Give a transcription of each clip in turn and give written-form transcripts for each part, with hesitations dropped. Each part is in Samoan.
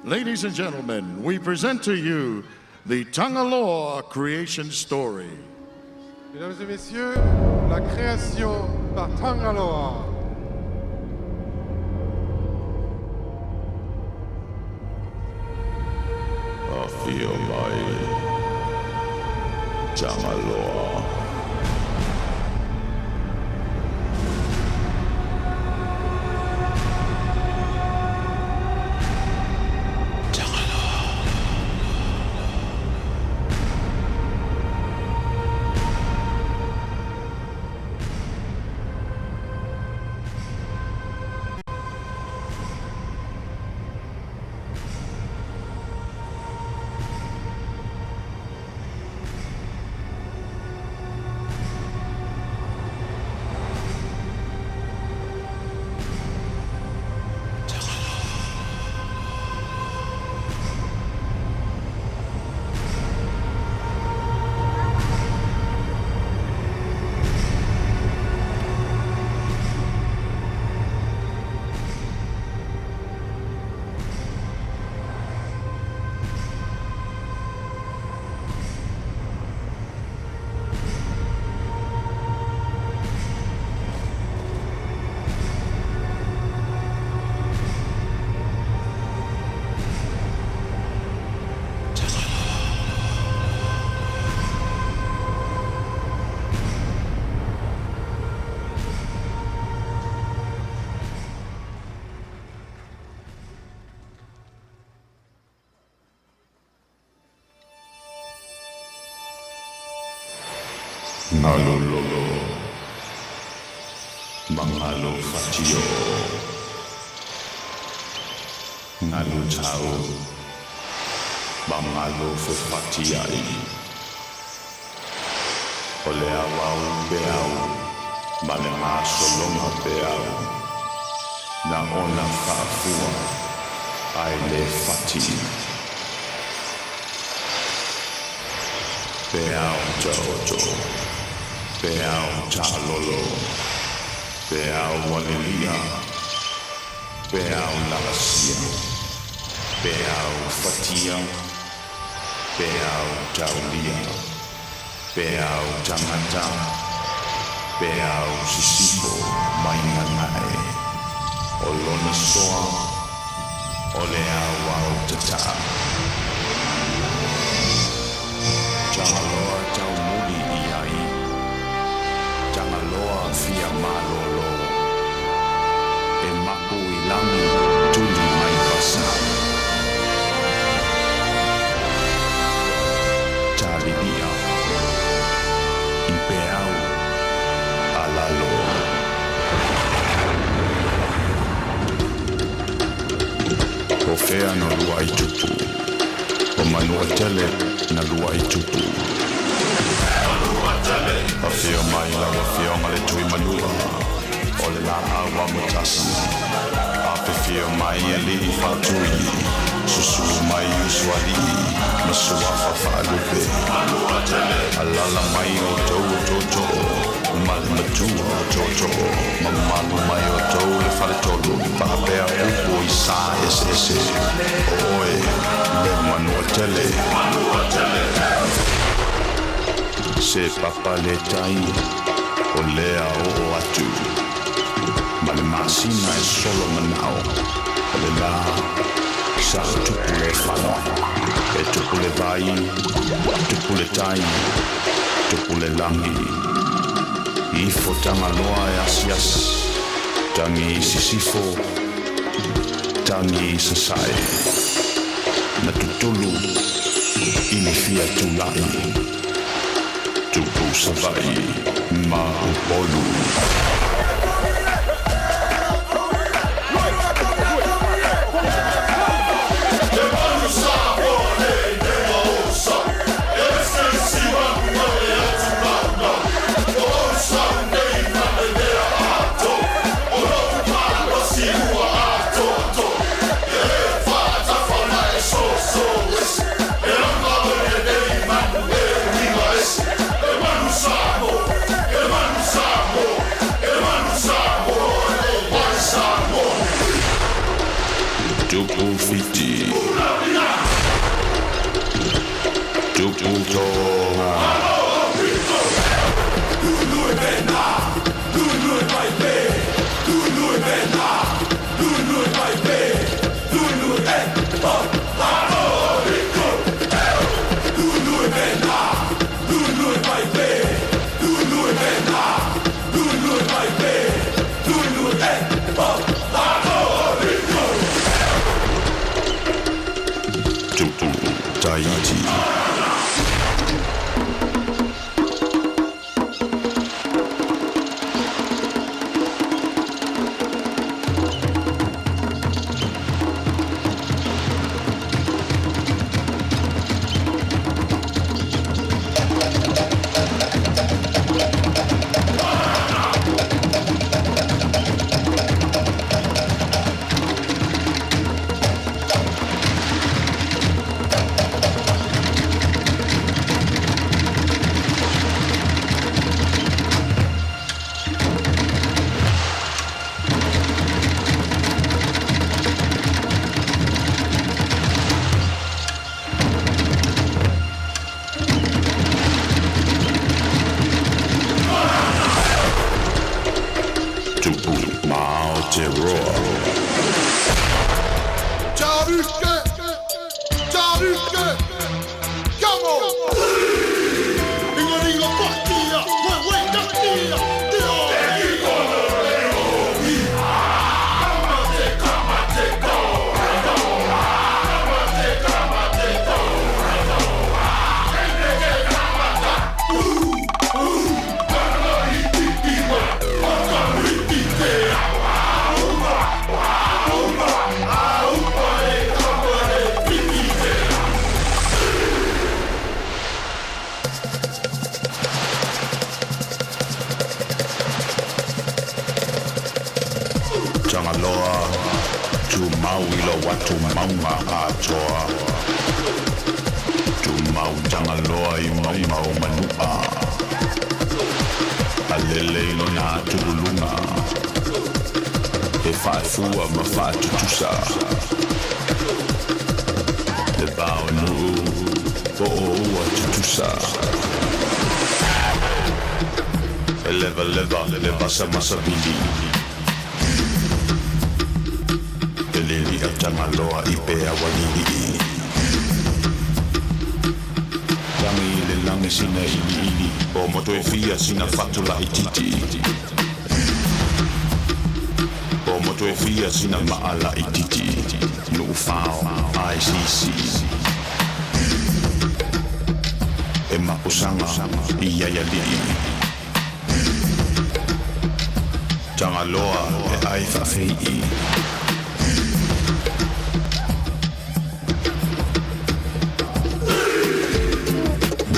Ladies and gentlemen, we present to you the Tangaloa creation story. Mesdames et messieurs, la création par Tangaloa. Afio mai Tangaloa. Ngalo lolo, mangalo fatio, ngalo tau, mangalo fefatiai. O le au peau, ma le masolonga peau, na ona faafua, ai le fati. Peau taoto, peau ta'alolo, peau alelia, peau lalasia, peau fatia, peau taulia, peau tangata, peau sisifo maingagae, o lona soa, o le au au tata'a. Tangaloa taumuli i ai, Tangaloa fia malolo, e mapu i lagi tuli mai vasa. Talilia, i peau, alalo. O fea na lua i tupu, o Manuatele na lua i tupu. Afio mai lau afioga le Tui Manua, o le laau amotasi. Afifio mai alii faatui, susu mai usoalii, ma suafa faalupe. Alala mai outou o tootoo, ma le matua o tootoo, mamalu mai outou le faletolu, faapea upu i sa eseese. O oe, le Manuatele. Se papa le tai, o lea oo atu, ma le masina e solo manao, o le la, sa tupu le fano, e tupu le vai, tupu le tai, tupu le lagi. Ifo Tangaloa e asiasi, tangi i sisifo, tangi i sasae, na tutulu i le fia tulai, tupu Savaii ma Upolu. Tupu Fiti, Tupu Tonga. Tupu Tahiti. Tupu Aotearoa. Charuke! Charuke! Come on! Ringo ringo patia! Wai wai katia! Tangaloa, tu mau ilo watu maunga atoa. Tu mau tangaloa i maunga o manua. Alele ilo nā tululunga. E whaafua ma whaatutusa. Le vao nuu, po o ua tutusa. E leva leva, le vasa masa vili. E lili a tangaloa i pea walili. Tangi le langi sina ili ili. O moto e fia sina fatula i titi. O moto e fia sina maala i titi. Nu'ufao ICC. E mapusanga i iaiali'i. Tangaloa e ai faafei'i.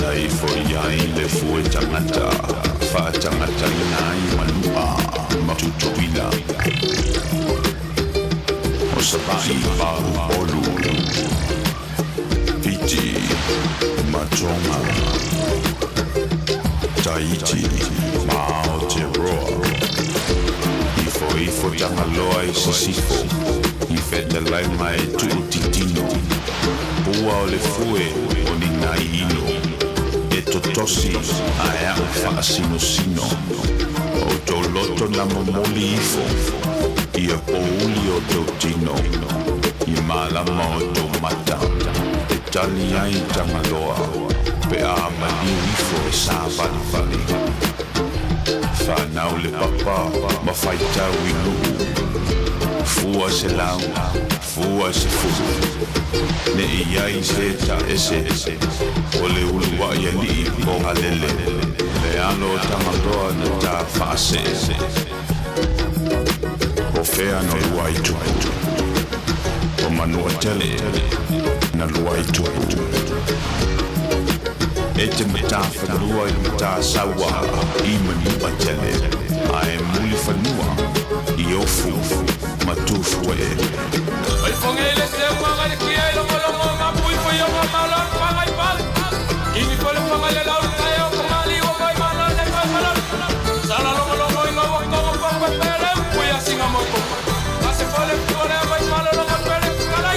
Na ifo iai le fue tangata, whaatangata ina ai manua, matutuila. O sabai pa olu, Fiti, Matonga, Tahiti, ma Aotearoa. Ifo ifo tangaloa i sisifo, i whetelai mai tu'utitino. Pua o le fue o ni nai ilo, e totosi ae a'u fa'asinosino. O tou loto na momoli ifo, ia pouli o tou tino, i malama o tou mata, e tali ai Tangaloa, pe a maliu ifo e sa valivali. Whanau le papa, ma whaitau i nu'u. Fua se lau, fua se fuu. Ne i ai se ta ese, o le ulu ai ali'i po halele. Le alo Tangaloa na tā whaase. O whea no lua i tupu. O manua tele na lua i tupu. E te matawhanua i mata sawa i manua tele. Ae muli whanua i ofu matufu e. Ai fongele se wanga le kia longo longo mapui fo yo malo panga i pal. Kimi fo le panga le lau tayo kamali o kai malo le kai malo. Sala longo longo i ngo ko ko ko pele puya singa mo ko. Ase fo le fo le mai malo longo pele kala.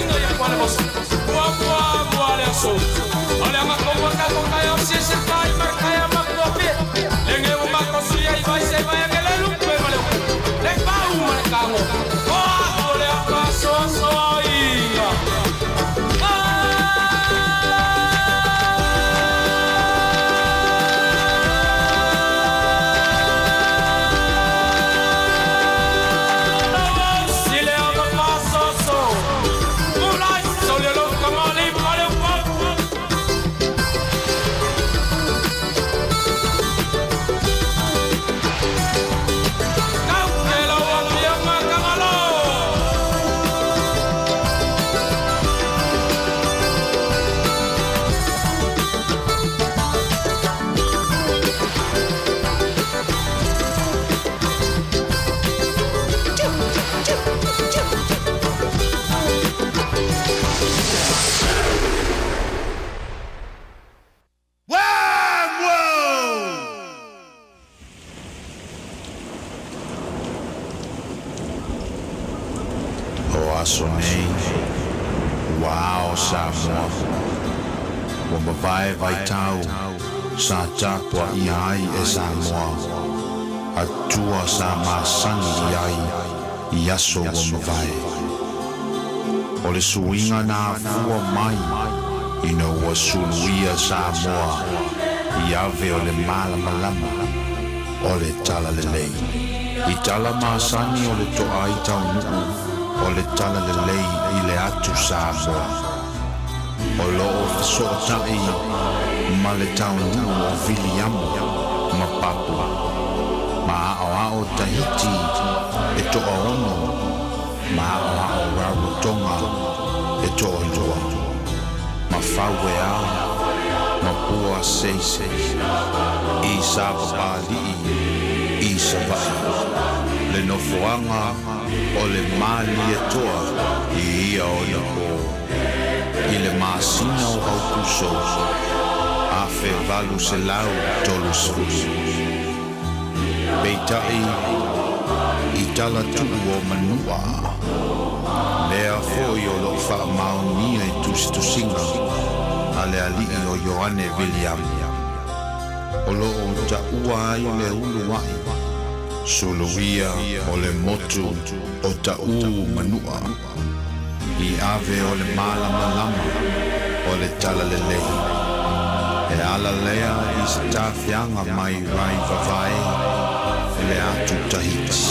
nei, ua ao Samoa. Ua mavae vaitau sa tapuaʻia ai e Samoa, Atua sa masani i ai i aso ua mavae. O le suiga na afua mai ina ua suluia Samoa i ave o le malamalama o le Talalelei. I tala masani o le toai taunuu o le Talalelei i le atu Samoa. O loo fesootai ma le taunuu o Viliamu ma Papua ma aoao Tahiti e toaono ma aoao Rarotonga e toalua ma Faueao ma Pua Seisei i Sapapalii i Savaii le nofoaga o le Malietoa i ia ona pō i le masina o Aokuso 1830. Peitai i tala tuu o Manua lea foi o loo faamaonia i tusitusiga a le alii o Ioane Viliamu o loo taua ai le uluai suluia o le motu o Taʻū Manua i ave o le malamalama o le Talalelei. E ala lea i se tafiaga mai Raivavae i le atu Tahiti.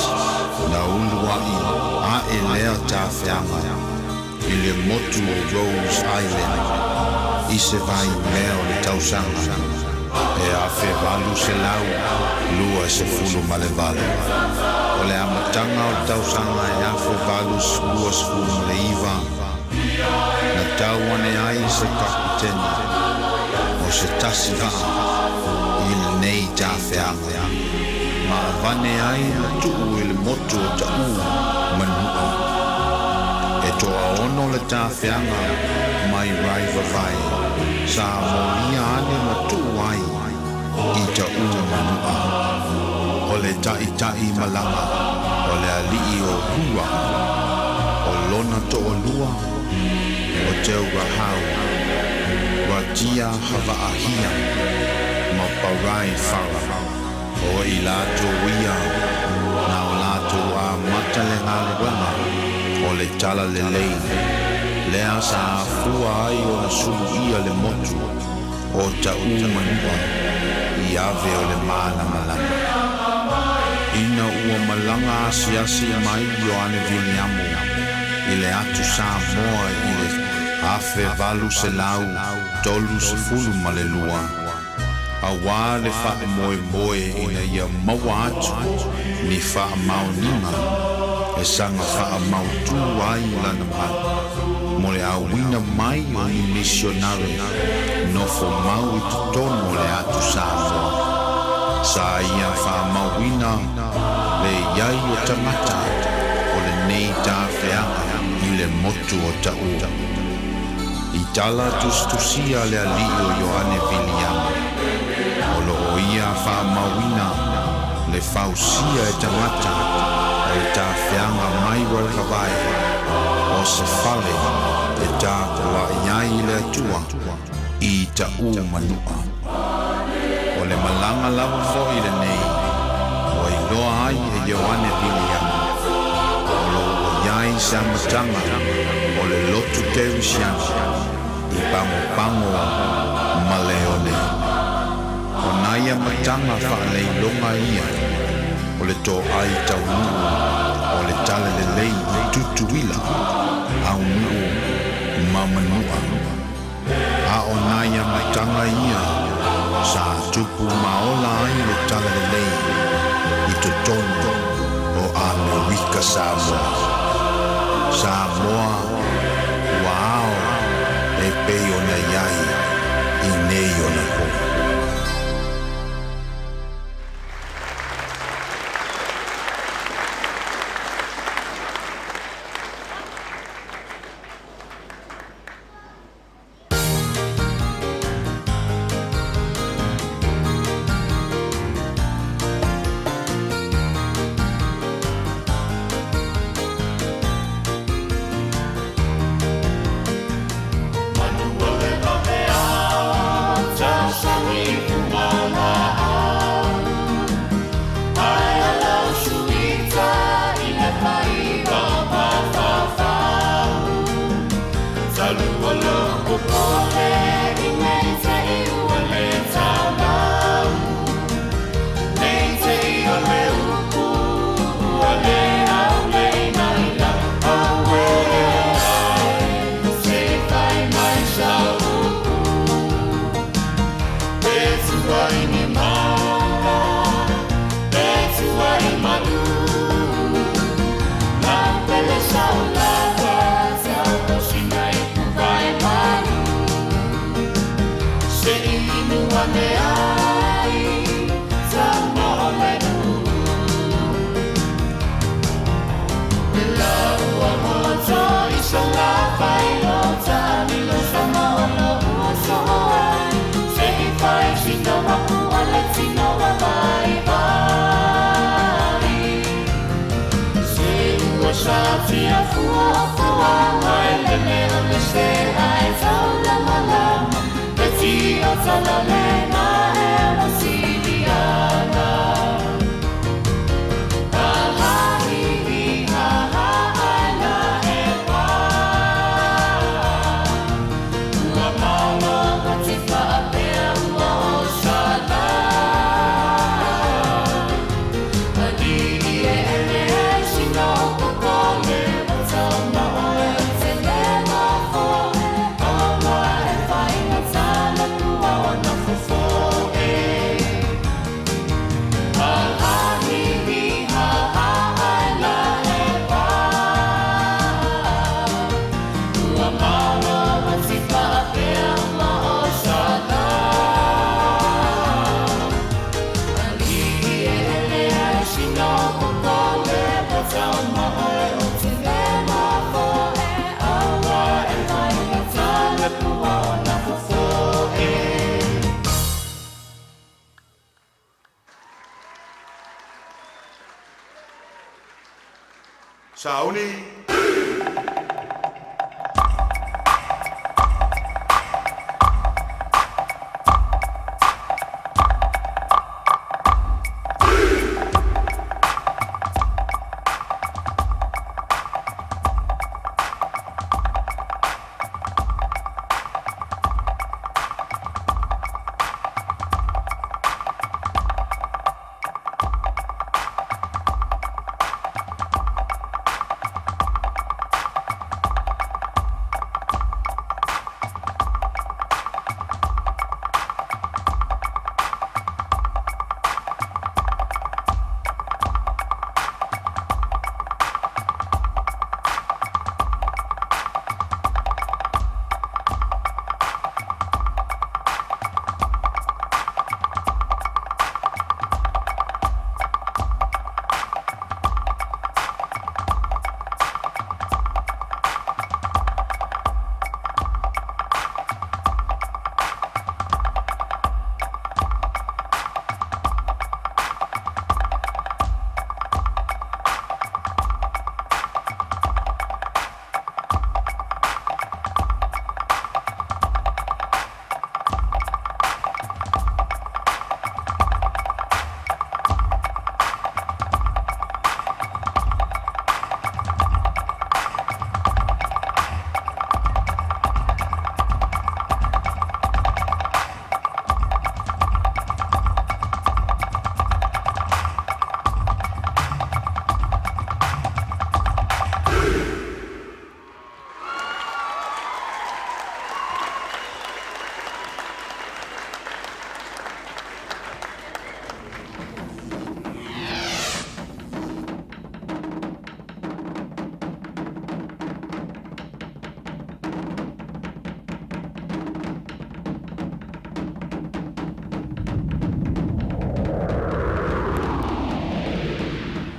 Na uluai ae lea tafiaga i le motu o Rose Island i se vaimea o le tausaga e 1828. O le amataga o le tausaga e 1829 na tau ane ai se kapitene o se tasi vaa i lenei tafeaga ma avane ai ma tuu i le motu o Taʻū Manua. E toaono le tafeaga mai Raivavae sa molia ane ma tuu ai i Taʻū Manua. O le taʻitaʻi malaga o le alii o Hura o lona toalua o Teurahau Ratia Havaahia ma Parai Fara o i latou ia na o latou amata le galuega o le Talalelei lea sa afua ai ona suluia le motu o Taʻū Manua i ave o le malamalama. Ina ua malaga asiasi mai Ioane Viliamu i le atu Samoa i le 1832 auā le faamoemoe ina ia maua atu ni faamaoniga e saga faamautū ai lana mau mo le auina mai o ni misionare nofo mau i totonu o le atu Samoa. Sa ia faamauina le iai o tagata o lenei tafeaga i le motu o Taʻū. I tala tusitusia le alii o Ioane Viliamu o loo ia faamauina le fausia e tagata o le tafeaga mai Raivavae o se fale e tapuaʻi ai le Atua i Taʻū Manua. O le malaga lava foʻi lenei ua iloa ai e Ioane Viliamu o loo ua iai se amataga o le lotu Kerisiano i Pagopago ma Leone. O nai amataga faaleiloga ia o le toai taunuu o le Talalelei i Tutuila, Aunuu ma Manua. A o nai amataga ia sa tupu ma ola ai le Talalelei i totonu o Amerika Samoa. Samoa ua ao e pei ona i ai i nei ona pō. Sauni